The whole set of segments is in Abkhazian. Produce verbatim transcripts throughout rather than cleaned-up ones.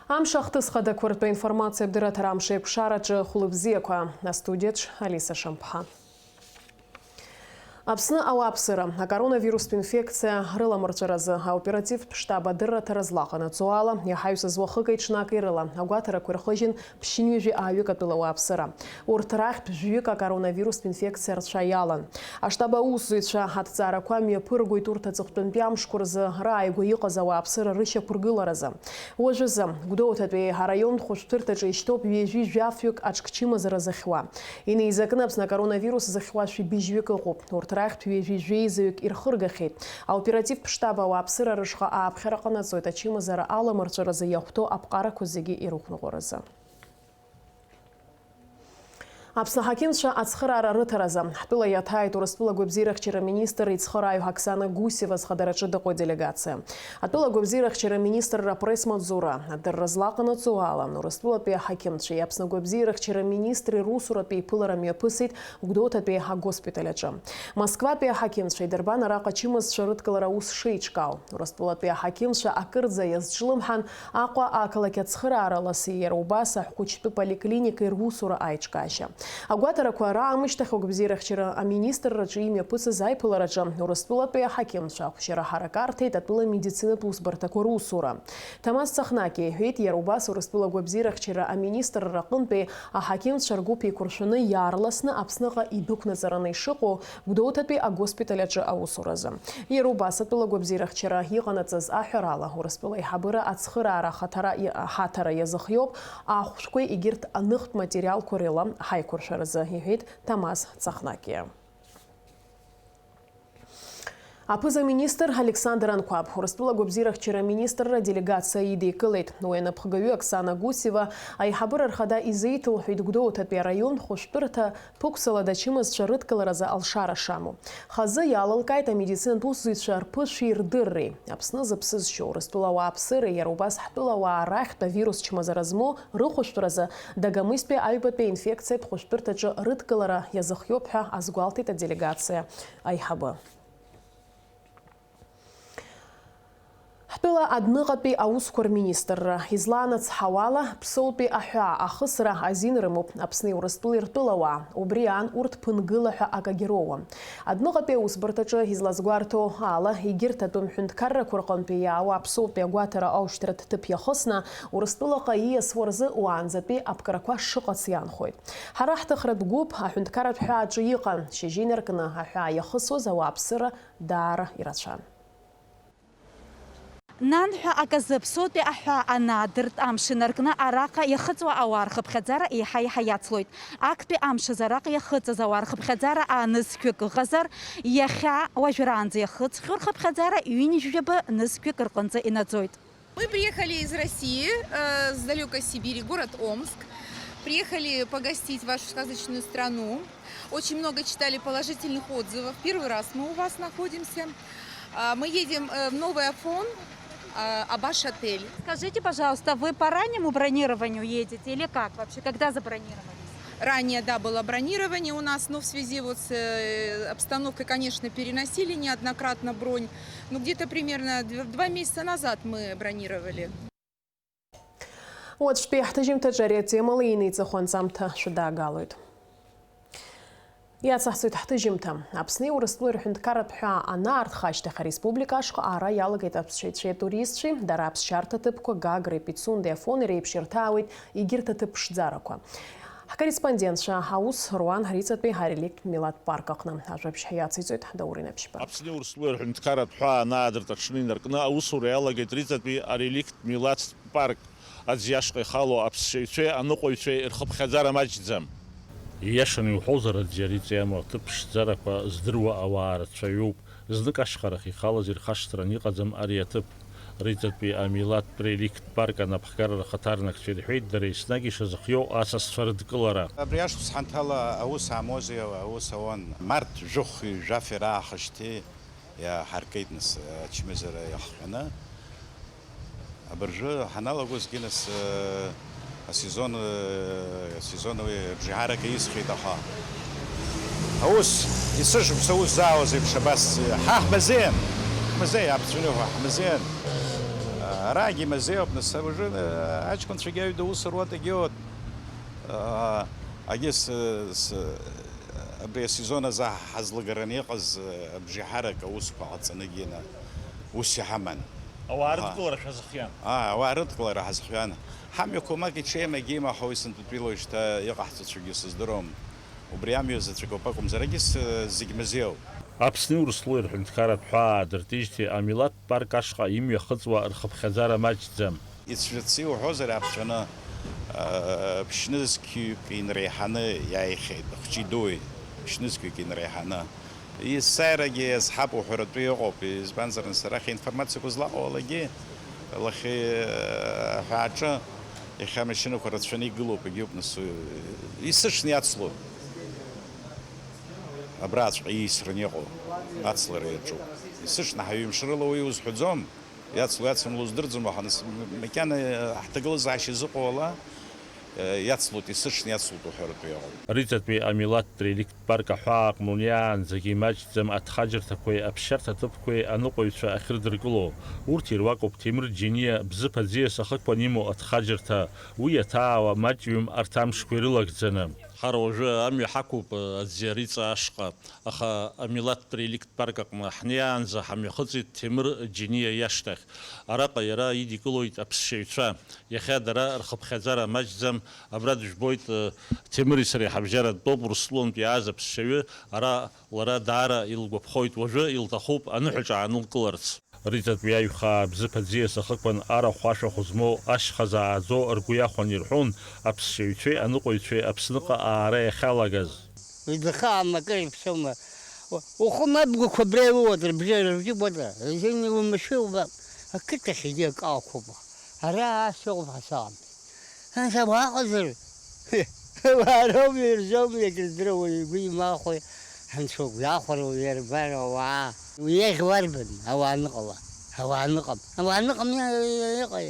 Амш ахҭыс хадақәа ртәы аинформациа абдырраҭара амш еиқәшараҿы хәлыбзиақәа. Астудиаҿ Алиса Шамԥҳа. Аԥсны ауааԥсыра акоронавирустә инфекциа рыламырҵәаразы аоперативтә штаб адырраҭара злаҟанаҵо ала, иаҳаҩсыз уахыки ҽнаки рыла агәаҭарақәа ирхыжьын ԥшьынҩажәи ааҩык атәыла ауааԥсыра. Урҭ рахьтә жәаҩык акоронавирустә инфекциа рцәа иалан. Аштаб аусзуҩцәа аҭҵаарақәа мҩаԥыргоит урҭ аҵыхәтәантәи амшқәа рзы рааигәа иҟаз ауааԥсыра рышьақәыргыларазы. Уажәазы, Гәдоуҭатәи араионтә хәышәтәырҭаҿы ишьҭоуп ҩажәи жәафҩык аҿкчымазара зыхьуа. Инеизакны Аԥсны акоронавирус зыхьуа шәи быжьҩык ыҟоуп. Урҭ рахьтә ҩажәи жәеизаҩык ирхыргахьеит. Аоперативтә штаб ауааԥсыра рышҟа ааԥхьара ҟанаҵоит ачымазара аламырҵәаразы иахәҭоу аԥҟарақәа зегьы ирықәныҟәаразы. Аԥсны аҳақьымцәа ацхыраара рыҭаразы, ҳтәыла иаҭааит Урыстәыла гәабзиарахьчара министр ицхырааҩ Оксана Гусева зхадараҿы дыҟоу аделегациа. Атәыла гәабзиарахьчара министрра апресс-маҵзура адырра злаҟанаҵо ала, Урыстәылатәи аҳақьымцәеи Аԥсны гәабзиарахьчара министри русуратә еиԥылара мҩаԥысит Гәдоуҭатәи агоспиталь аҿы. Москватәи аҳақьымцәа идырбан араҟа ачымазцәа рыдкылара аус шеиҿкаау. Урыстәылатәи аҳақьымцәа акырӡа иазҿлымҳан Аҟәа ақалақь ацхыраара ласи иара убас аҳәқәыҷтәы поликлиникеи русура аиҿкаашьа. Агәаҭарақәа раамышьҭахь агәабзиарахьчара аминистрраҿы имҩаԥысыз аиԥылараҿы Урыстәылатәи аҳақьымцәа ахәшьара ҳарак арҭеит атәыла медицинатә усбарҭақәа русура. Ҭамаз Цахнаки иҳәеит, иара убас Урыстәыла гәабзиарахьчара аминистрра аҟынтәи аҳақьымцәа ргәыԥ еиқәыршәаны иаарласны Аԥсныҟа идәықәнаҵараны ишыҟоу Гәдоуҭатәи агоспиталь аҿы аусуразы. Иара убас атәыла гәабзиарахьчара иҟанаҵаз аҳәарала, Урыстәыла аиҳабыра ацхыраара ахаҭара, ҳаҭара иазыхиоуп ахәшәқәеи егьырҭ аныхтә материалқәа рыла ҳаиқәыршәаразы, иҳәеит Ҭамаз Цахнаки. Аԥыза-министр Александр Анқәаб Урыстәыла гәабзиарахьчара аминистрра аделегациа идикылеит. Уи анапхгаҩы Оксана Гусева аиҳабыра рхада изеиҭылҳәеит Гәдоуҭатәи араион хәышәтәырҭа ԥықәсала дачымазцәа рыдкыларазы алшара шамоу. Хазы иалылкааит амедицинатә усзуҩцәа рԥышәеи рдырреи. Аԥсны зыԥсызшьоу Урыстәыла ауааԥсыреи иара убас ҳтәыла ауаа рахьтә авирус чмазара змоу рыхәышәтәразы Дагомыстәи аҩбатәи аинфекциатә хәышәтәырҭаҿы рыдкылара иазыхиоуп ҳәа азгәалҭеит аделегациа аиҳабы. Ҳтәыла адәныҟатәи аусқәа рминистрра излаанацҳауала, Ԥсоутәи аҳәаа ахысра азин рымоуп Аԥсни Урыстәылеи ртәылауаа. Убри аан урҭ ԥынгыла ҳәа акагьы роуам. Адәныҟатәи аусбарҭаҿы излазгәарҭо ала, егьырҭ атәым ҳәынҭқаррақәа рҟынтәи иаауа аԥсоутәи агәаҭара аушьҭратә ҭыԥ иахысны, Урыстәылаҟа ииасуа рзы уаанӡатәи аԥкрақәа шыҟац иаанхоит. Ҳара ҳҭыхратә гәыԥ аҳәынҭқарратә ҳәааҿы иҟан, шьыжьы инаркны аҳәаа иахысуаз ауааԥсыра даара ирацәан. Нанҳәа аказы Ԥсоутәи аҳәаа анаадырт амш инаркны араҟа иахыҵуа ауаа рхыԥхьаӡара еиҳа-еиҳа иацлоит. Актәи амш азы араҟа иахыҵыз ауаа рхыԥхьаӡара аанызқьҩык ыҟазар, иахьа уажәраанӡа иахыҵхьоу рхыԥхьаӡара ҩынҩажәаба нызқьҩык рҟынӡа инаӡоит. Мы приехали из России, э, с далёкой Сибири, город Омск. Приехали погостить вашу сказочную страну. Очень много читали положительных отзывов. Первый раз мы у вас находимся. А, мы едем, э, в Новый Афон, а, Абаш отель. Скажите, пожалуйста, вы по раннему бронированию едете или как вообще? Когда забронировались? Ранее, да, было бронирование у нас, но в связи вот с, э, обстановкой, конечно, переносили неоднократно бронь. Ну, где-то примерно дв-, два месяца назад мы бронировали. Уаҵәтәи ҳҭыжьымҭаҿы ари атемала инеиҵыху анҵамҭа шәыдаагалоит. Иацаҳҵоит ҳҭыжьымҭа. Аԥсни Урыстәылеи рҳәынҭқарратә ҳәаа анаартха ашьҭахь ареспублика ашҟа аара иалагеит аԥсшьаҩцәеи атуристцәеи, дара аԥсшьарҭа ҭыԥқәа Гагреи Пицундеи Афонеи реиԥш ирҭаауеит егьырҭ аҭыԥ ԥшӡарақәа. Ҳкорреспондентцәа аус руан Риҵатәи ареликтә милаҭтә парк аҟны. Ажәабжь ҳиациҵоит Даур Инаԥшьба. Аԥсни Урыстәылеи рҳәынҭқарратә ҳәаа анаадырт аҽны инаркны аусура иалагеит Риҵатәи ареликтә милаҭтә парк, аӡ иашҟа ихало аԥсшьаҩцәеи аныҟәаҩцәеи рхыԥхьаӡара маҷӡам. Ииашаны иуҳәозар, аӡ иара иҵеи амоу аҭыԥ ԥшӡарақәа здыруа ауаа рацәаҩуп. Знык ашьхарахь ихалаз ирхашҭран иҟаӡам ари аҭыԥ. Риҵатәи амилаҭтә реликтә парк анапхгарра рхаҭарнакцәа ирҳәеит дара еснагь ишазыхиоу асасцәа рыдкылара. Абри ашықәс ҳанҭала аус аамози аус ауан. Март жәохәи жәафи раахышьҭи иаҳаркит, нас, ачымазара иахҟьаны. Абыржәы ҳаналагозгьы, нас, асезон, асезон уи абжеиҳарак еизхеит, аха аус, есышықәса аус заауаз еиԥш абас, ҳа ҳмазеин, ҳмазеи, аԥҵәаны ҳәа ҳмазеин. Араагьы имазеиуп, нас, уажәы, э, аҷкәынцәагьы аҩада аус руа дагьоуеит. Э, агьыс, э, с-, абри асезон азы ҳазлагараны иҟаз, э, абжеиҳарак аусқәа ҟаҵаны гьина ус иҳаман. Ауаа Аҳа. Рыдкылара шәазыхиан? Аа, ауаа рыдкылара ҳазхиан. Ҳамҩақәа мак иҽеим, агьима ҳауи сынтәатәила уажәшьҭа иҟаҳҵацәагьы сыздыруам. Убри амҩа заҵәык ауп акәымзар, агьыс, э, зегь мазеиуп. Аԥсни Урыстәылеи рҳәынҭқарратә ҳәаа аадыртижьҭеи амилаҭтә парк ашҟа имҩахыҵуа рхыԥхьаӡара маҷӡам. Ицәгьацы иуҳәозар, аԥҵәаны, э, ԥшьнызқьҩык инреиҳаны иааихьеит, хәҷи дуи, ԥшьнызқьҩык инреиҳаны. Есааирагьы иазҳап уҳәаратәы иҟоуп, избанзар, нас арахь аинформациақәа злаҟоу алагьы, лахьи, э, аҳәааҿы иахьа амашьынақәа рацәаны игылоуп, егьиуп, нас, э, исышны иацло. Абраҵәҟьа иисрын иҟоу ацлара иаҿуп. Исышнаҳаҩымшарыла уи узҳәаӡом, иацло иацымло уздырӡом, аха нас макьана ҳҭагылазаашьа зыҟоу ала, иацлоит, исышны иацлоит уҳәаратәы иҟоуп. Риҵатәи амилаҭтә реликттә парк аҳәаа аҟны унеиаанӡагьы имаҷӡам аҭхаџьырҭақәеи аԥсшьарҭа ҭыԥқәеи аныҟәаҩцәа ахьрыдыркыло. Урҭ ируакуп Ҭемыр Џьениа бзыԥ аӡиас ахықәан имоу аҭхаџьырҭа. Уи иаҭаауа маҷҩым арҭ амшқәа ирылагӡаны. Ҳара уажәы амҩа ҳақәуп, э, Аӡиа Риҵа ашҟа, аха амилаҭтә реликттә парк аҟны ҳнеиаанӡа ҳамҩахыҵит Ҭемыр Џьениа иашҭахь. Араҟа иара идикылоит аԥсшьаҩцәа. Иахьа дара рхыԥхьаӡара маҷӡам, абра дыжәбоит, э, Ҭемыри сареи ҳабжьара дтәоуп, Урыстәылантә иааз аԥсшьаҩы, ара лара даара илгәаԥхоит, уажәы илҭахуп аныҳәаҿа аанылкыларц. Риҵатәи аҩхаа бзыԥ аӡиас ахықәан арахә ашәахә змоу ашьха зааӡо ргәы иахәан ирҳәон аԥсшьаҩцәеи аныҟәаҩцәеи Аԥсныҟа аара иахьалагаз. Уи дахаам акыр иԥсоума? У-, ухы мабгақәа абра иуоуп, рыбжьы, рыбжьы бода. Зегьы иумашәы уба-, ақыҭахь егьи акы ақәуп. Ара ас иҟоуп ҳәа саҟам. Нас ауаа ыҟазар? Ауаа роуми, ирзоуми, акрыздыруа уаҩы игәы имахәеи, анцәа угәы иахәароу иарбароу ауаа? Уи иахь уарбан, ауаа ныҟала? Ауаа ныҟам. Ауаа ныҟам, иа-, иа-, иҟа-,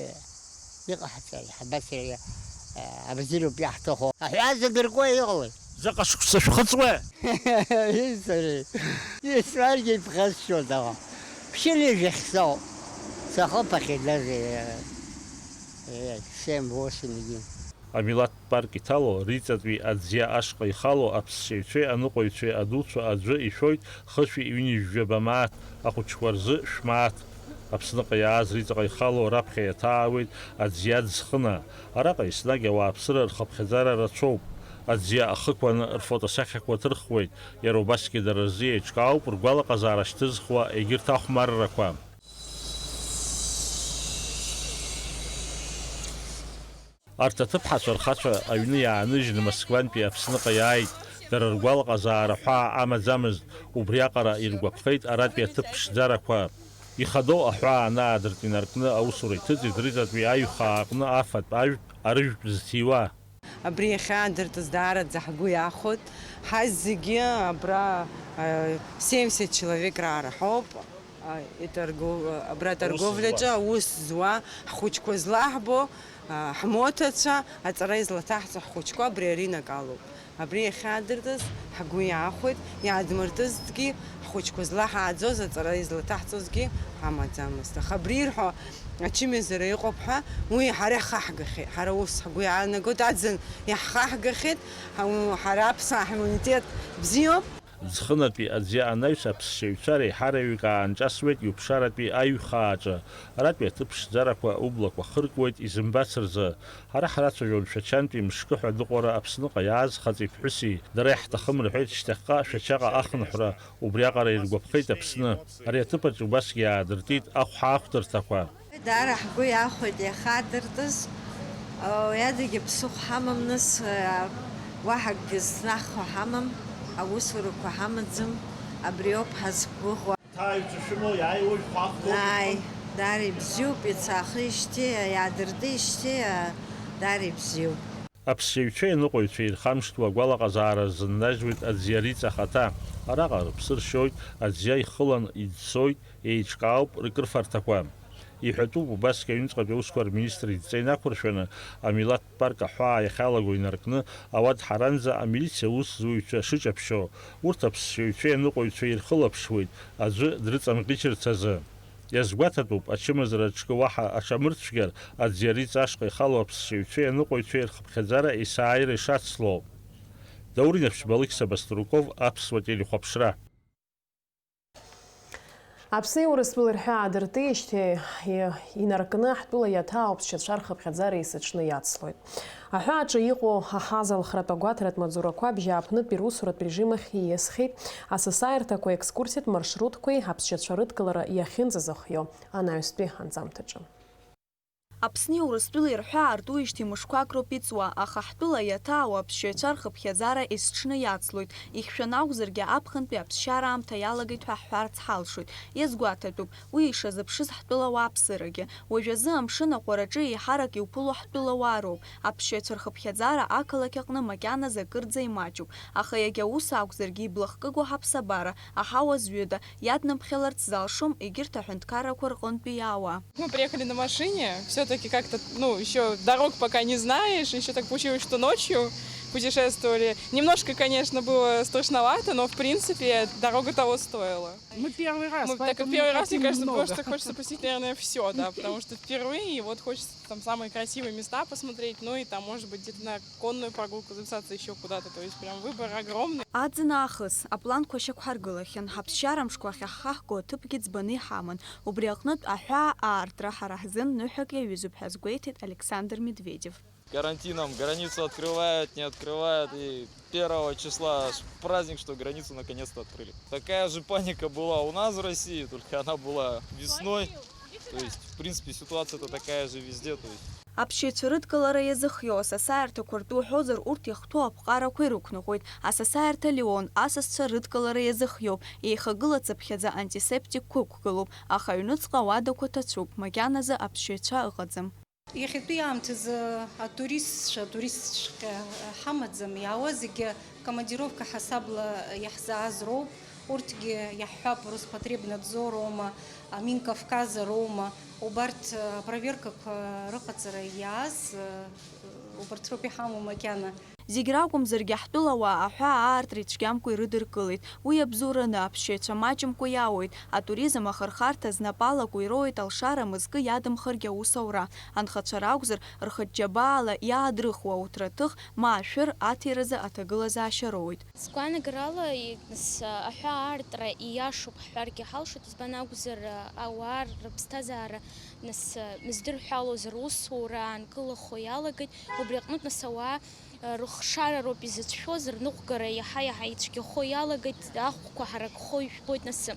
иҟаҳҵари, ҳабацари, а, абзиароуп иаҳҭаху. Аҳәаа зыдыркуа иҟалои? Заҟа шықәса шәхыҵуеи? Исари? Исаргьы иԥхасшьоит аха. Ԥшьынҩажәа хьсоуп. Сахыԥахьеит даже, э, э, семь-восемь иди. Амилаҭтә парк иҭало, Риҵатәи Аӡиа ашҟа ихало аԥсшьаҩцәеи аныҟәаҩцәеи адуцәа аӡәы ишәоит хышәи ҩынҩажәаба мааҭ, ахәыҷқәа рзы шәмааҭ. Аԥсныҟа иааз Риҵаҟа ихало раԥхьа иаҭаауеит Аӡиа Ӡхына. Араҟа еснагь ауааԥсыра рхыԥхьаӡара рацәоуп. Аӡиа ахықәан рфотосахьақәа ҭырхуеит, иара убасгьы дара рзы еиҿкаауп ргәалаҟазаара шьҭызхуа егьырҭ ахәмаррақәа. Арҭ аҭыԥҳацәа рхацәа аҩны иааныжьны Москвантәи Аԥсныҟа иааит, дара ргәалаҟазаара ҳәаа амаӡамызт, убриаҟара иргәаԥхеит аратәи аҭыԥ ԥшӡарақәа. Ихадоу аҳәаа анаадырт инаркны аусура иҭыҵит Риҵатәи аҩхаа аҟны афатә, ажәтә, арыжәтә зҭиуа. Абри иахьаадыртыз даараӡа ҳгәы иахәоит. Ҳазегьы абра, э, семьдесят человек раара ҳоуп. А, иторгов-, абра торговлиаҿы аус зуа, ҳхәыҷқәа злаҳбо, а, ҳмоҭацәа, аҵара излаҭаҳҵо ҳхәыҷқәа абри аринак алоуп. Абри иахьаадыртыз ҳгәы иаахәеит, иаадмыртызҭгьы, ҳхәыҷқәа злаҳааӡоз, аҵара излаҭаҳҵозгьы ҳамаӡамызт. Аха абри ирҳәо ачымазара иҟоуп ҳәа, уи ҳара иҳхаҳгахьеит. Ҳара ус ҳгәы иаанагоит, аӡын иаҳхаҳгахьеит, ҳа-, ҳара аԥсуаа ҳиммунитет бзиоуп. Ӡхынатәи Аӡиа анаҩс аԥсшьаҩцәа реиҳараҩык аанҿасуеит иуԥшааратәи аҩхааҿы, аратәи аҭыԥ ԥшӡарақәа ублақәа хыркуеит изымбац рзы. Ҳара ҳрацәажәон Шәачантәи мышкы ҳәа аныҟәара Аԥсныҟа иааз хаҵеи ԥҳәыси, дара иаҳҭахым рҳәеит шьҭахьҟа Шәачаҟа ахынҳәра, убриаҟара иргәаԥхеит Аԥсны. Ари аҭыԥаҿ убасгьы иаадыртит ахә ҳаахәҭырҭақәа. Даара ҳгәы иахәеит иахьаадыртыз. Уи адагьы ԥсыхәа ҳамам, нас, уаҳа акгьы зҭнахуа ҳамам, аусурақәа ҳамаӡам, абриоуп ҳазқәгәыӷуа. Ҭааҩцәа шәымоу, иааиуеи шәхәаахәҭоу? Ааи, даара ибзиоуп, иацы аахижьҭеи, иаадыртижьҭеи, даара ибзиоуп. Аԥсшьаҩцәеи аныҟәаҩцәеи ирхамышҭуа агәалаҟазаара рзыннажьуеит Аӡиа Риҵа ахаҭа. Араҟа рыԥсы ршьоит, Аӡиа ихылан иӡсоит, еиҿкаауп ркрыфарҭақәа. Иҳәатәуп убасгьы аҩныҵҟатәи аусқәа рминистр идҵа инақәыршәаны, амилаҭтә парк аҳәаа иахьалаго инаркны, ауадҳаранӡа амилициа аусзуҩцәа шыҷаԥшьо, урҭ аԥсшьаҩцәеи аныҟәаҩцәеи ирхылаԥшуеит, аӡәы дрыҵамӷьычырц азы. Иазгәаҭатәуп, ачымазара аҿкы уаҳа аҽамырцәгьар, аӡиариҵа ашҟа ихало аԥсшьаҩцәеи аныҟәаҩцәеи рхыԥхьаӡара есааира ишацло. Даур Инаԥшьба, Алықьса Баструков, Аԥсуа телехәаԥшра. Аԥсни Урыстәылеи рҳәаа дыртижьҭеи инаркны ҳтәыла иаҭаауп ԥсшьацәа рхыԥхьаӡара есыҽны иацлоит. Аҳәааҿы иҟоу аҳаза алхратә агәаҭаратә маҵзурақәа абжьааԥнытәи русуратә режим ахь ииасхьеит, асасааирҭақәа, екскурсиатә маршрутқәеи аԥсшьацәа рыдкылара иахьынӡазыхио анаҩстәи анҵамҭаҿы. Аԥсни Урыстәылеи рҳәаа ртуижьҭеи мышқәак роуп иҵуа, аха ҳтәыла иаҭаауа аԥсшьаҩцәа рхыԥхьаӡара есыҽны иацлоит, ихьшәаны акәзаргьы аԥхынтәи аԥсшьара аамҭа иалагеит ҳәа ҳҳәарц ҳалшоит. Иазгәаҭатәуп, уи ишазыԥшыз ҳтәылауааԥсырагьы. Уажәазы амшын аҟәараҿы еиҳарак иуԥыло ҳтәылауаа роуп. Аԥсшьаҩцәа рхыԥхьаӡара ақалақь аҟны макьаназы акырӡа имаҷуп, аха иагьа ус акәзаргьы иблахкыгоу ҳаԥсабара, аҳауа зҩыда, иаднымԥхьаларц залшом егьырҭ аҳәынҭқаррақәа рҟынтәи иаауа. Мы приехали на машине, всё-таки как-то, ну, ещё дорог пока не знаешь, ещё так получилось, что ночью путешествовали. Немножко, конечно, было страшновато, но, в принципе, дорога того стоила. Мы первый раз, Мы, так как поэтому первый раз, мне хотим кажется, много. Просто хочется посетить, наверное, всё, да, потому что впервые, и вот хочется там самые красивые места посмотреть, ну и там, может быть, где-то на конную прогулку записаться ещё куда-то, то есть прям выбор огромный. Аӡын аахыс апланқәа шьақәҳаргылахьан, ҳаԥсшьара мшқәа ахьаҳхаҳго аҭыԥгьы ӡбаны иҳаман. Убри аҟнытә аҳәаа аартра ҳара ҳзын ныҳәак иаҩызоуп ҳәа азгәеиҭеит Александр Медведев. Карантином границу открывают, не открывают, и первого числа аж праздник, что границу наконец-то открыли. Такая же паника была у нас в России, только она была весной. То есть, в принципе, ситуация-то такая же везде, то есть. Аԥсшьаҩцәа рыдкылара иазыхиоу асасааирҭақәа ртәы уҳәозар, урҭ иахҭоу аԥҟарақәа ирықәныҟәоит. Асасааирҭа Леон асасцәа рыдкылара иазыхиоуп, еихагыла цыԥхьаӡа антисептикқәа ықәгылоуп, аха аҩныҵҟа ауадақәа ҭацәуп, макьаназы аԥсшьаҩцәа ыҟаӡам. Иахьатәи аамҭазы атуристцәа, атуристцәаҟьа ҳамаӡам, иаауа зегьы командировка ҳасабла иаҳзааз роуп, урҭгьы иаҳҳәап, Роспотребнадзор роума, Минкавказ роума, убарҭ апроверкақәа рыҟаҵара иааз, убарҭ роуп иҳамоу макьана. Зегь ракәымзаргьы, ҳтәылауаа аҳәаа аартра ицәгьамкәа ирыдыркылеит. Уи абзоураны аԥсшьаҩцәа маҷымкәа иаауеит, атуризм ахырхарҭа знапы алаку ироуеит алшара мызкы иадымхаргьы аус аура. Анхацәа ракәзар, рхыҷҷабаала иаадрыхуа ауҭраҭых ма ашәыр аҭиразы аҭагылазаашьа роуеит. Сгәаанагарала, и-, нас, аҳәаа аартра ииашоуп ҳҳәаргьы ҳалшоит, избан акәзар, ауаа рыԥсҭазаара, нас, мыздырҳәалоз русура аанкылахо иалагеит, убри аҟнытә, нас, ауаа рыхшара роуп изыцәшәоз, рныҟәгара иаҳа-иаҳа ицәгьахо иалагеит, ахәқәа ҳаракхо ижәбоит, нас,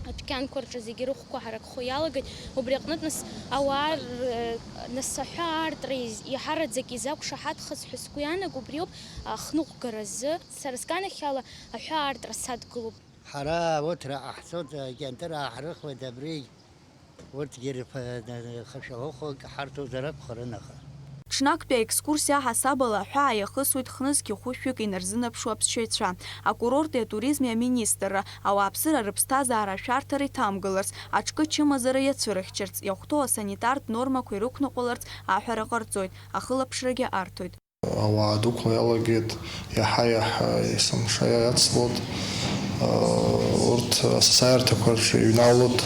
адәқьанқәа рҿы зегьы рыхәқәа ҳаракхо иалагеит, убри аҟнытә, нас, ауаа р-, нас, аҳәаа аартра из-, иаҳараӡак изақәшаҳаҭхаз ҳәа сгәы иаанагоуп, убриоуп ахныҟәгаразы. Сара сганахьала аҳәаа аартра садгылоуп. Ҳара урҭ раҟа ҳцоит, акьанҭыр ааҳрыхуеит абри. Урҭгьы рԥа-, хашәалахәык ҳарҭозар акәхарын, аха. Ҽнактәи аекскурсиа аҳасабала аҳәаа иахысуеит хнызқьи хәышәҩык инарзынаԥшуа аԥсшьаҩцәа. Акурорти атуризми аминистрра, ауааԥсыра рыԥсҭазаара ашәарҭара иҭамгыларц, аҿкы чымазара иацәырыхьчарц, иахәҭоу асанитартә нормақәа ирықәныҟәаларц аҳәара ҟарҵоит, ахылаԥшрагьы арҭоит. Ауаа дәықәла иалагеит, иаҳа-иаҳа есымша иацлоит. Урҭ асасааирҭақәа рҿы иҩналоит,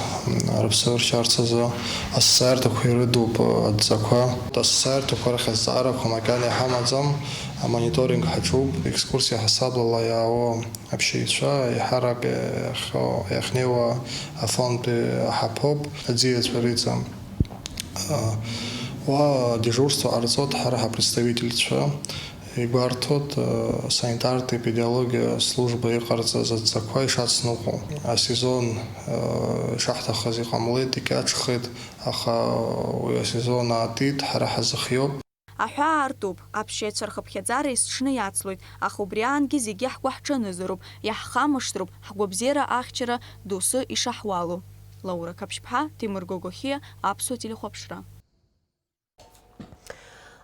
рыԥсы ршьарц азы. Асасааирҭақәа ирыдуп адҵақәа. Асасааирҭақәа рахь азҵаарақәа макьана иҳамаӡам, амониторинг ҳаҿуп, екскурсиа ҳасаблала иаауа аԥсшьаҩцәа еиҳарак иахьо-, иахьнеиуа афондтәи аҳаԥоуп, аӡиацәа риҵа. Уа дежурство ҟарҵоит ҳара ҳапредставительцәа, игәарҭоит, санитартә епидемиологиа служба иҟарҵаз адҵақәа ишацныҟәо. Асезон ишаҳҭахыз иҟамлеит, икьаҿхеит, аха уи асезон аатит, ҳара ҳазыхиоуп. Аҳәаа аартуп, аԥсшьаҩцәа рхыԥхьаӡара есҽны иацлоит, аха убри аангьы зегьы ҳгәы ҳҽанызароуп, иаҳхамышҭроуп, ҳгәабзиара ахьчара доусы ишаҳуалу. Лаура Қаԥшьԥҳа, Ҭемыр Гогохиа, Аԥсуа телехәаԥшра.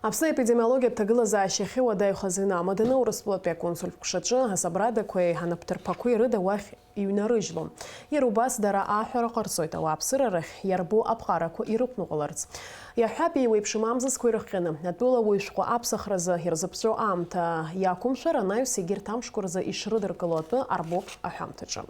Аԥсны аепидемиологиатә ҭагылазаашьа ахьыуадаҩхаз инамаданы Урыстәылатәи аконсультә ҟәшаҿы асабрадақәеи анапҭырԥақәеи рыда уахь иҩнарыжьлон. Иара убас дара аҳәара ҟарҵоит ауааԥсыра рахь иарбоу аԥҟарақәа ирықәныҟәаларц. Иаҳҳәап, еиуеиԥшым амзызқәа ирыхҟьаны, атәылауаҩ шәҟәы аԥсахразы ирзыԥҵәо аамҭа иақәымшәар, анаҩс егьырҭ амшқәа рзы ишрыдыркыло атәы арбоуп аҳәамҭаҿы.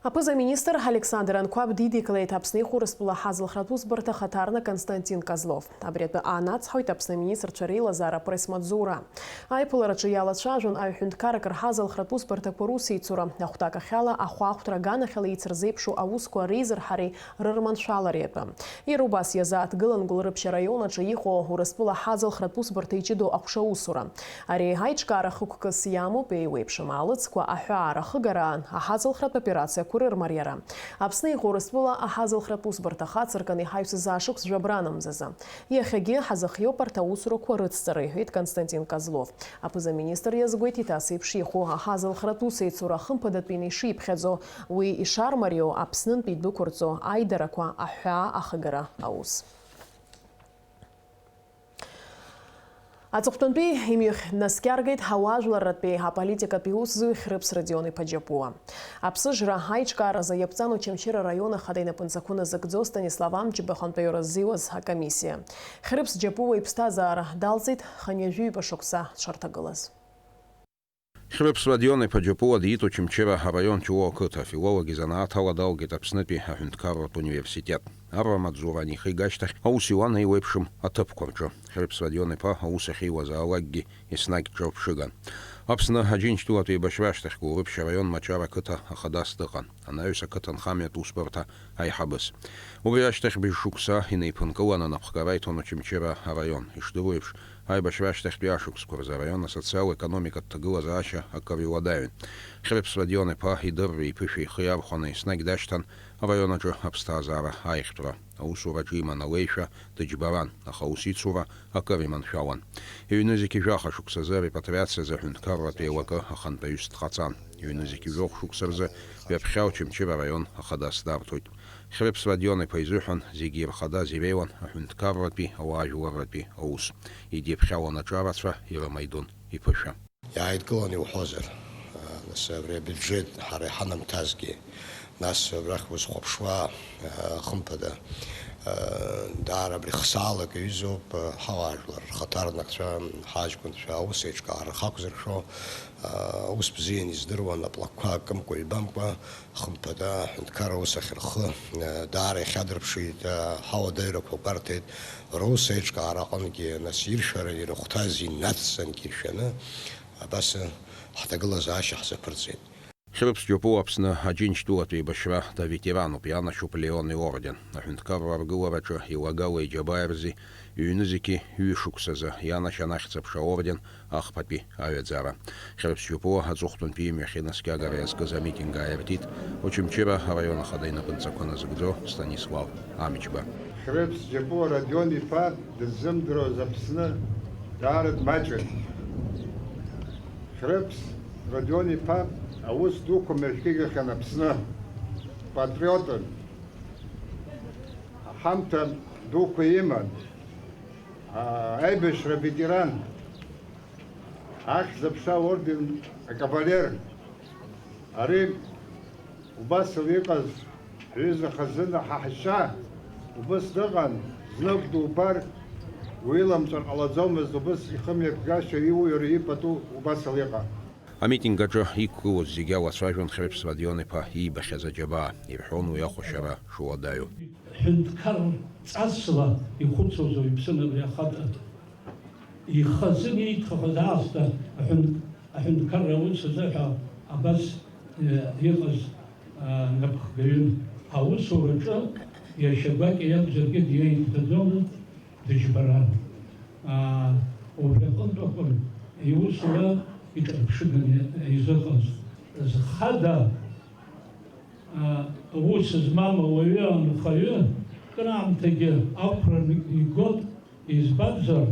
Аԥыза-министр Александр Анқәаб дидикылеит Аԥсны иху Урыстәыла ҳазылхратә усбарҭа ахаҭарнак Константин Козлов. Абри атәы аанацҳауеит Аԥсны аминистрцәа реилазаара апресс-маҵзура. Аиԥылараҿы иалацәажәон аҩ-ҳәынҭқаррак рҳазылхратә усбарҭақәа русеицура, ахәҭакахьала, ахәаахәҭра аганахьала еицырзеиԥшу аусқәа реизырҳареи рырманшәалареи атәы. Иара убас иазааҭгылан Гәылрыԥшь араион аҿы иҟоу Урыстәыла ҳазылхратә усбарҭа иҷыдоу аҟәша аусура. Ари аиҿкаара хықәкыс иамоуп еиуеиԥшым аалыҵқәа аҳәаара ахыгараан аҳазылхратә операциақәа рырмариара. Аԥсны иҟоу Урыстәыла аҳазылхратә усбарҭа хацыркын иҳаҩсыз ашықәс жәабран мзазы. Иахьагьы ҳазыхиоуп арҭ аусурақәа рыцҵара, иҳәеит Константин Козлов. Аԥыза-министр иазгәеиҭеит ас еиԥш иҟоу аҳазылхратә усеицура хымԥадатәины ишиԥхьаӡо, уи ишармариоу Аԥснынтәи идәықәырҵо аидарақәа аҳәаа ахыгара аус. Аҵыхәтәантәи имҩахь днаскьаргеит ҳауаажәларратәи аполитикатәи усзуҩ Хьрыԥс Родион-иԥа Џьапуа. Аԥсыжра аиҿкааразы иаԥҵан Очамчыра араион ахада инапынҵақәа назыгӡо Станислав Амҷба ахантәаҩы рзиуаз акомиссиа. Хьрыԥс Џьапуа иԥсҭазаара далҵит хынҩажәи ҩба шықәса дшарҭагылаз. Хьрыԥс Родион-иԥа Џьапуа диит Очамчыра араион Ҷлоу ақыҭа, афилолог изанааҭ ала далгеит Аԥснытәи аҳәынҭқарратә университет. Арра маҵзура анихига ашьҭахь аус иуан еиуеиԥшым аҭыԥқәа рҿы. Хьрыԥс Родион-иԥа аус ахьиуазаалакгьы еснагь ҿырԥшыган. Аԥсны Аџьынџьтәылатә еибашьра ашьҭахь Гәылрыԥшь араион Мачара ақыҭа ахадас дыҟан, анаҩс ақыҭанхамҩатә усбарҭа аиҳабыс. Убри ашьҭахь быжь шықәса инеиԥынкыланы анапхгара иҭон Очамчыра араион. Ишдыру еиԥш, аибашьра ашьҭахьтәи ашықәсқәа рзы араион асоциал-економикатә ҭагылазаашьа акыр иуадаҩын. Хьрыԥс Родион-иԥа идырреи иԥышәеи ихы иархәаны еснагь дашьҭан араион аҿы аԥсҭазаара аиӷьтәра. Аусураҿы иман алеишәа, дыџьбаран, аха аусеицура акыр иманшәалан. Иҩнызқьи жәаха шықәсазы арепатриациазы аҳәынҭқарратә еилакы ахантәаҩыс дҟаҵан. Иҩнызқьи жәохә шықәса рзы ҩаԥхьа Очамчыра араион ахадас дарҭоит. Хьрыԥс Родион-иԥа изыҳәан зегьы ирхадаз иреиуан аҳәынҭқарратәи, ауаажәларратәи аус. Идиԥхьалон аҿарацәа, ирымаидун иԥышәа. Иааидкыланы иуҳәозар, нас абри абиуџьет ҳара иҳанамҭазгьы, нас абрахь узхәаԥшуа, хымԥада, даара абри хсаалак иаҩызоуп, ҳауаажәлар рхаҭарнакцәа, ҳаҷкәынцәа аус еиҿкаара рхы ақәзыршәо, ус бзианы издыруан, аплакқәа акымкәа-ҩбамкәа, хымԥада, аҳәынҭқарра аус ахь рхы, даара ихьадырԥшит, ҳауадаҩрақәа гәарҭеит, рус еиҿкаара аҟынгьы, нас иршәара ирыхәҭаз инацҵангьы иршәаны, абас ҳҭагылазаашьа ҳзаԥырҵеит. Хьрыԥс Џьопуа Аԥсны Аџьынџьтәылатә еибашьра доветерануп, ианашьоуп Леон иорден. Аҳәынҭқарра аргылараҿы илагала иџьабаа рзи, ҩнызқьи ҩышықәсазы ианашьан Ахьӡ-аԥша аорден ахԥатәи аҩаӡара. Хьрыԥс Џьопуа аҵыхәтәантәи имҩахь инаскьагара иазкыз амитинг ааиртит Очамчыра араион ахада инапынҵақәа назыгӡо Станислав Амҷба. Хьрыԥс Џьопуа Родион-иԥа дыззымдыруаз Аԥсны даара дмаҷын. Хьрыԥс Родион-иԥа аус дуқәа мҩаԥигахьан Аԥсны. Патриотын. Аҳамҭа дуқәа иман. А-, аибашьра ветеран. Ахьӡ-аԥша аорден акавалер. Ари убас ала иҟаз ҳҩыза хазына ҳаҳәшьа убыс дыҟан, знык дубар, уиламҵәар ҟалаӡомызт, убыс ихы мҩаԥгашьа иуҩыр ипату убас ала иҟан. Амитинг аҿы иқәгылоз зегьы алацәажәон Хьрыԥс Родион-иԥа иибахьаз аџьабаа, ирҳәон уи ахәашьара шуадаҩу. Ҳәынҭқар ҵасла ихәыцуазу иԥсымареи ахада. Ихазын ииҭахыз аасҭа аҳәын-, аҳәынҭқарра аус азыҳәа абас, э, иҟаз, а, напхгаҩын. Аусураҿы иашьа гәакьа иакәзаргьы диеиҭаӡомызт, дыџьбаран. Аа, убри аҟынтә акәын иусура иҿырԥшыганы изыҟаз. Зхада, аа, ус змам ауаҩы анхаҩы, кыраамҭагьы ақәра игот, избанзар,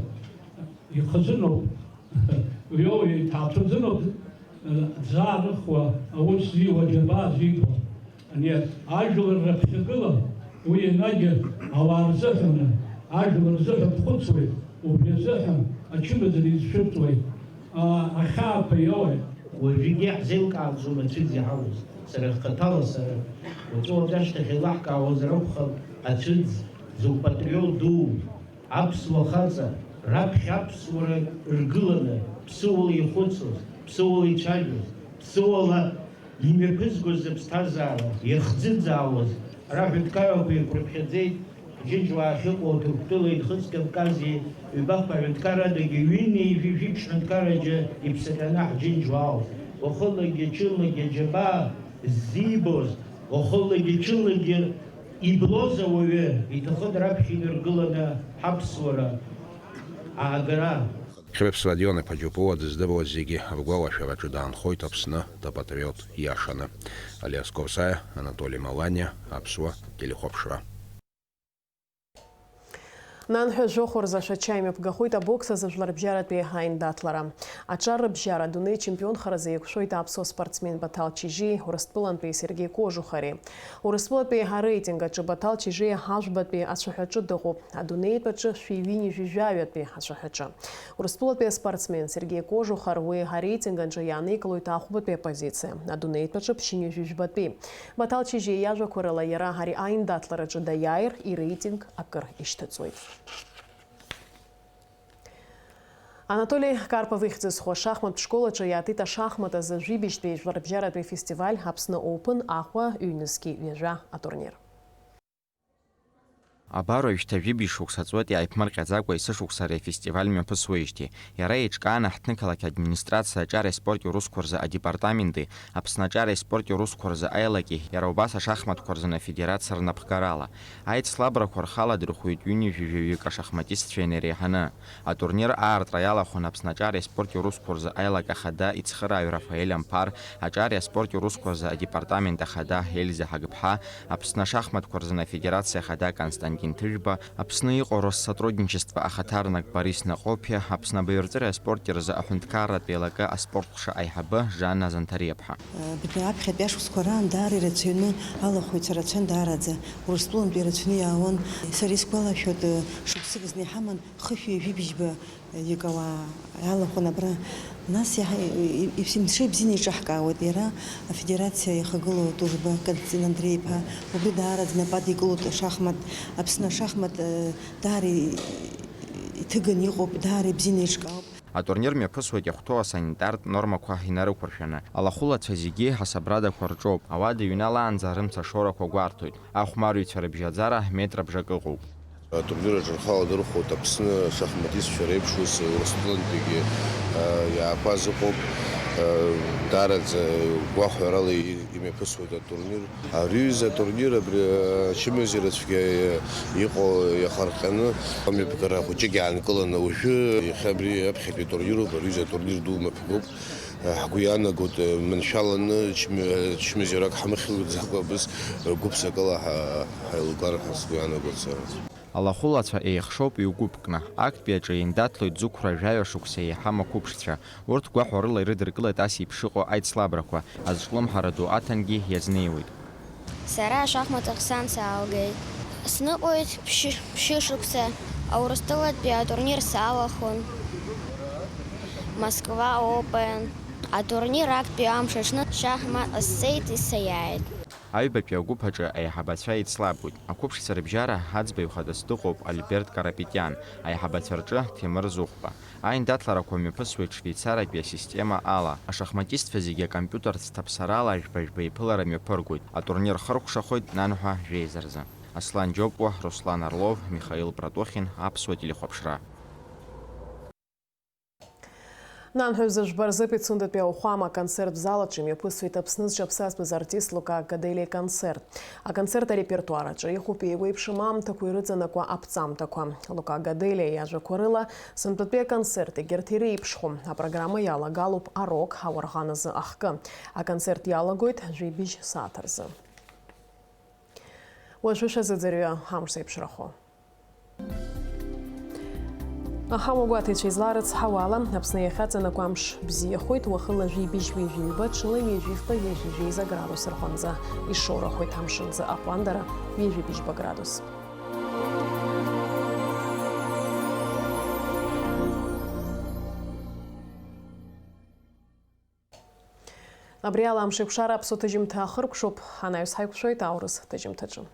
ихазыноуп, уи иоуеит, иҭаацәазыноуп, дзаарыхуа, аус зиуа, аџьабаа зибо. Ани ажәлар раԥхьагыла уи енагь ауаа рзыҳәаны, ажәлар рзыҳәа дхәыцуеит, убри азыҳәан ачымазара изшәырҵуеит, а, ахьаақәа иоуеит. Уажәыгьы иаҳзеилкааӡом ацәыӡ иҳауз. Сара хаҭала сара, уаҵәы-уаҵәы ашьҭахь еилаҳкаауазар акәхап, ацәыӡ зуп, патриот дууп. Аԥсуа хаҵа, раԥхьа аԥсуара ргыланы, ԥсыуала ихәыцуаз, ԥсыуала ицәажәоз, ԥсыуала Имҩаԥызгоз рыԥсҭазаара иахӡыӡаауаз раҳәынҭқаррақәа еиқәырԥхьаӡеит, Џьынџьуаа ахьыҟоу Ҭырқәтәылеи Нхыҵ Кавкази ҩбахә аҳәынҭқаррадагьы ҩынҩажәи жәиԥшь ҳәынҭқарраџьа иԥсаҟьаны ҳџьынџьуаауп. Уахынлагьы-ҽынлагьы аџьабаа ззибоз, уахынлагьы-ҽынлагьы иблоз ауаҩы иҭахын раԥхьа инаргыланы ҳаԥсуара аагара. Хьрыԥс Родион-иԥа Џьопуа дыздыруаз зегьы ргәалашәараҿы даанхоит Аԥсны дапатриот иашаны. Алиас Корсаиа, Анатоли Маланиа, Аԥсуа телехәаԥшра. Нанҳәа жәохә рзы Ашәача имҩаԥгахоит абокс азы жәларбжьаратәи аиндаҭлара. Аҿар рыбжьара адунеи ачемпионхаразы еиқәшәоит аԥсуа спортсмен Баҭал Чижьиеи Урыстәылантәи Сергеи Кожухари. Урыстәылатәи ареитинг аҿы Баҭал Чижьиа ҳажәбатәи ацәаҳәаҿы дыҟоуп, адунеитә аҿы шәи ҩынҩажәи жәаҩатәи ацәаҳәаҿы. Урыстәылатәи аспортсмен Сергеи Кожухар уи ареитинг аҿы иааникылоит ахәбатәи апозициа, адунеитә аҿы ԥшьынҩажәи жәбатәи. Баҭал Чижьиа иажәақәа рыла, иара ари аиндаҭлараҿы даиааир, иреитинг акыр ишьҭыҵуеит. Анатоли Карпов ихьӡ зху ашахматтә школ аҿы иаатит ашахмат азы жәибжьтәи жәларбжьаратәи афестиваль Аԥсны Open Аҟәа ҩнызқьи ҩажәа атурнир. Абар уажәшьҭа жәибжь шықәса ҵуеит иааиԥмырҟьаӡакәа есышықәса ари афестиваль мҩаԥысуеижьҭеи. Иара еиҿкааны ҳҭнықалақь администрациа аҿареи аспорти русқәа рзы адепартаменти, Аԥсны аҿареи аспорти русқәа рзы аилаки, иара убас ашахматқәа рзын афедерациа рнапхгарала. Аицлабрақәа рхы аладырхәит ҩынҩажәи жәаҩык ашахматистцәа инареиҳаны. Атурнир аартра иалахәын Аԥсны аҿареи аспорти русқәа рзы аилак ахада ицхырааҩ Рафаель Амԥар, аҿареи аспорти русқәа рзы адепартамент ахада Ельза Ҳагыԥҳа, Аԥсны ашахматқәа рзын афедерациа ахада Константин Ҭыжәба, Аԥсны иҟоу Россотрудничество ахаҭарнак Борис Наҟоԥиа, Аԥсны абаҩрҵәыреи аспорти рзы аҳәынҭқарратә еилакы аспорт ҟәша аиҳабы Жанна Занҭариаԥҳа. Абри аԥхьатәи ашықәсқәа раан даара ирацәаҩны алахәҩцәа рацәан даараӡа. Урыстәылантәи ирацәаҩны иаауан. Сара исгәалашәоит, шықәсык зны иҳаман хышәи жәибжьба Иакауаа иалахәын абра. Нас иаҳа-, и-, и-, имҽеи бзианы еиҿаҳкаауеит иара, афедерациа иахагылоу Тужба Константин Андреи-иԥа. Убри даараӡа инапы адикылоит ашахмат, Аԥсны ашахмат, э, даара и-, иҭыганы иҟоуп, даара ибзианы еиҿкаауп. Атурнир мҩаԥысуеит иахәҭоу асанитартә нормақәа инарықәыршәаны. Алахәылацәа зегьы ҳасабрадақәа рҿоуп. Ауада иҩналаанӡа рымца ашорақәа гәарҭоит. Ахәмарыҩцәа рыбжьаӡара метра бжак ыҟоуп. Атурнир аҿы рхы аладырхәуеит Аԥсны ашахматистцәа реиԥш, ус Урыстәылантәигьы, а, иаақәаз ыҟоуп. А, даараӡа гәахәарала и-, имҩаԥысуеит атурнир. Ари ҩыза атурнир абри, а, ачымазара цәгьа иҟоу иахарҟьаны, амҩаԥгара хәыҷык иаанкыланы уажәы иахьа абри аԥхьатәи атурнируп, ари ҩыза атурнир ду мҩаԥгоуп. Ҳгәы иаанагоит, маншәаланы чмазарак ҳамыхьӡакәа абыс гәыԥсакыла ҳа-, ҳаилгар ҳәа сгәы иаанагоит сара. Алахәылацәа еихшоуп иугәыԥкны. Актәи аҿы еиндаҭлоит зықәра жәаҩа шықәса еиҳам ақәыԥшцәа. Урҭ гәахәарыла ирыдыркылеит ас еиԥш иҟоу аицлабрақәа, азҿлымҳара ду аҭангьы иазнеиуеит. Сара ашахмат ахь сан саалгеит. Сныҟәеит ԥшьы-, ԥшьышықәса, Аурыстәылатәи атурнир салахәын, Москва Open. Атурнир актәи амш аҽны шахмат ҟасҵеит, исаиааит. Аҩбатәи агәыԥ аҿы аиҳабацәа еицлабуеит. Ақәыԥшцәа рыбжьара аӡбаҩ хадас дыҟоуп Альберт Карапетиан, аиҳабацәа рҿы Ҭемыр Зыхәба. Аиндаҭларақәа мҩаԥысуеит швеицаратәи асистема ала. Ашахматистцәа зегьы акомпиутертә ҭаԥсарала жәба-жәба еиԥылара мҩаԥыргоит. Атурнир хыркәшахоит нанҳәа жәеиза рзы. Аслан Џьопуа, Руслан Орлов, Михаил Протохин, Аԥсуа телехәаԥшра. Нанҳәа жәба рзы Пицундатәи ауахәама аконцерттә зал аҿы имҩаԥысуеит Аԥсны зҽаԥсазтәыз артист Лука Гаделиа иконцерт. Аконцерт арепертуар аҿы иҟоуп еиуеиԥшым аамҭақәа ирыҵанакуа аԥҵамҭақәа. Лука Гаделиа иажәақәа рыла, сынтәатәи аконцерт егьырҭ иреиԥшхом. Апрограмма иалагалоуп арок, ауарӷан азы ахкы. Аконцерт иалагоит жәибжь сааҭ рзы. Уажәы шәазыӡырҩы, амш зеиԥшрахо. Аҳауагәаҭаҩцәа изларыцҳауа ала, Аԥсны иахьаҵанакуа амш бзиахоит, уахынла жәибжь ҩажәи ҩба, ҽынла ҩажәи фба, ҩажәи жәеиза градус рҟынӡа ишоурахоит, амшынӡы аҟәандара ҩажәи быжьба градус. Абри ала амш еиқәшара аԥсуа ҭыжьымҭа ахыркәшоуп, анаҩс ҳаиқәшәоит аурыс ҭыжьымҭаҿы.